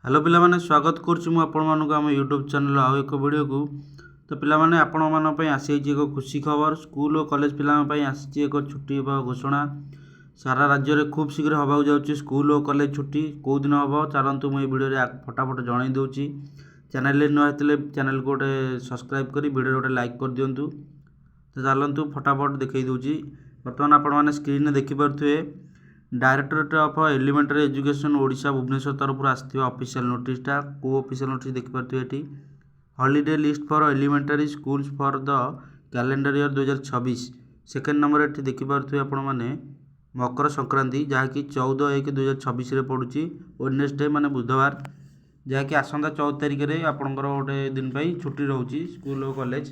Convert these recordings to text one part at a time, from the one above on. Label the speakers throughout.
Speaker 1: Hello ପିଲାମାନେ, ସ୍ୱାଗତ କରୁଛି ମୁଁ ଆପଣମାନଙ୍କୁ ଆମ ୟୁଟ୍ୟୁବ୍ ଚ୍ୟାନେଲ୍ ଆଉ ଏକ ଭିଡ଼ିଓକୁ। ତ ପିଲାମାନେ, ଆପଣମାନଙ୍କ ପାଇଁ ଆସିଯାଇଛି ଏକ ଖୁସି ଖବର। ସ୍କୁଲ ଓ କଲେଜ ପିଲାଙ୍କ ପାଇଁ ଆସିଛି ଏକ ଛୁଟି ହେବା ଘୋଷଣା। ସାରା ରାଜ୍ୟରେ ଖୁବ୍ ଶୀଘ୍ର ହେବାକୁ ଯାଉଛି ସ୍କୁଲ ଓ କଲେଜ ଛୁଟି। କେଉଁ ଦିନ ହେବ, ଚାଲନ୍ତୁ ମୁଁ ଏଇ ଭିଡ଼ିଓରେ ଫଟାଫଟ ଜଣାଇ ଦେଉଛି। ଚ୍ୟାନେଲରେ ନୂଆ ହେଇଥିଲେ ଚ୍ୟାନେଲକୁ ଗୋଟେ ସବସ୍କ୍ରାଇବ୍ କରି ଭିଡ଼ିଓରେ ଗୋଟେ ଲାଇକ୍ କରିଦିଅନ୍ତୁ। ତ ଚାଲନ୍ତୁ, ଫଟାଫଟ ଦେଖାଇ ଦେଉଛି। ବର୍ତ୍ତମାନ ଆପଣମାନେ ସ୍କ୍ରିନ୍ରେ ଦେଖିପାରୁଥିବେ, directorate of elementary education Odisha, Bhubaneswar ତରଫରୁ ଆସିଥିବା ଅଫିସିଆଲ୍ ନୋଟିସ୍ଟା। କେଉଁ ଅଫିସିଆଲ୍ ନୋଟିସ୍ ଦେଖିପାରୁଥିବେ ଏଠି, holiday list for elementary schools for the calendar year 2026। Second number ଏଠି ଦେଖିପାରୁଥିବେ ଆପଣମାନେ, ମକର ସଂକ୍ରାନ୍ତି, ଯାହାକି 14/1/2026ରେ ପଡ଼ୁଛି, ୱେଡ଼ନେସଡେ ମାନେ ବୁଧବାର, ଯାହାକି ଆସନ୍ତା 14 ତାରିଖରେ ଆପଣଙ୍କର ଗୋଟେ ଦିନ ପାଇଁ ଛୁଟି ରହୁଛି ସ୍କୁଲ ଓ କଲେଜ।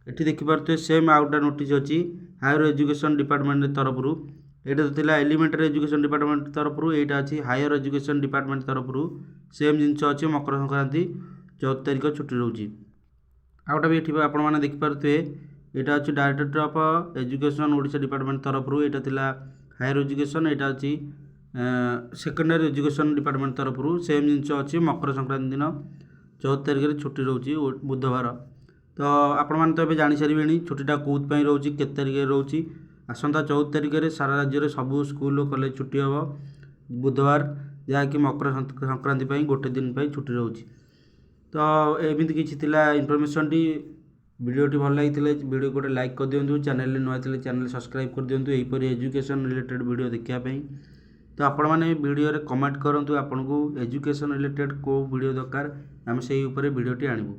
Speaker 1: ଏଠି ଦେଖିପାରୁଥିବେ, ସେମ୍ ଆଉ ଗୋଟେ ନୋଟିସ୍ ଅଛି ହାୟର ଏଜୁକେସନ୍ ଡିପାର୍ଟମେଣ୍ଟ ତରଫରୁ। ଏଇଟା ତ ଥିଲା ଏଲିମେଣ୍ଟାରୀ ଏଜୁକେସନ୍ ଡିପାର୍ଟମେଣ୍ଟ ତରଫରୁ, ଏଇଟା ଅଛି ହାୟର ଏଜୁକେସନ୍ ଡିପାର୍ଟମେଣ୍ଟ ତରଫରୁ। ସେମ୍ ଜିନିଷ ଅଛି, ମକର ସଂକ୍ରାନ୍ତି 14 ତାରିଖ ଛୁଟି ରହୁଛି। ଆଉ ଗୋଟେ ବି ଏଠି ଆପଣମାନେ ଦେଖିପାରୁଥିବେ, ଏଇଟା ଅଛି directorate of education Odisha department ତରଫରୁ। ଏଇଟା ଥିଲା ହାୟର ଏଜୁକେସନ୍, ଏଇଟା ଅଛି ସେକେଣ୍ଡାରୀ ଏଜୁକେସନ୍ ଡିପାର୍ଟମେଣ୍ଟ ତରଫରୁ। ସେମ୍ ଜିନିଷ ଅଛି, ମକର ସଂକ୍ରାନ୍ତି ଦିନ 14 ତାରିଖରେ ଛୁଟି ରହୁଛି, ବୁଧବାର। ତ ଆପଣମାନେ ତ ଏବେ ଜାଣିସାରିବେଣି ଛୁଟିଟା କେଉଁଥିପାଇଁ ରହୁଛି, କେତେ ତାରିଖରେ ରହୁଛି। ଆସନ୍ତା 14 ତାରିଖରେ ସାରା ରାଜ୍ୟରେ ସବୁ ସ୍କୁଲ ଓ କଲେଜ ଛୁଟି ହେବ, ବୁଧବାର, ଯାହାକି ମକର ସଂକ୍ରାନ୍ତି ପାଇଁ ଗୋଟେ ଦିନ ପାଇଁ ଛୁଟି ରହୁଛି। ତ ଏମିତି କିଛି ଥିଲା ଇନଫର୍ମେସନ୍ଟି। ଭିଡ଼ିଓଟି ଭଲ ଲାଗିଥିଲେ ଭିଡ଼ିଓ ଗୋଟେ ଲାଇକ୍ କରିଦିଅନ୍ତୁ। ଚ୍ୟାନେଲରେ ନୂଆ ଥିଲେ ଚ୍ୟାନେଲ୍ ସବସ୍କ୍ରାଇବ୍ କରିଦିଅନ୍ତୁ ଏହିପରି ଏଜୁକେସନ୍ ରିଲେଟେଡ଼୍ ଭିଡ଼ିଓ ଦେଖିବା ପାଇଁ। ତ ଆପଣମାନେ ଭିଡ଼ିଓରେ କମେଣ୍ଟ କରନ୍ତୁ, ଆପଣଙ୍କୁ ଏଜୁକେସନ୍ ରିଲେଟେଡ଼୍ କେଉଁ ଭିଡ଼ିଓ ଦରକାର, ଆମେ ସେଇ ଉପରେ ଭିଡ଼ିଓଟି ଆଣିବୁ।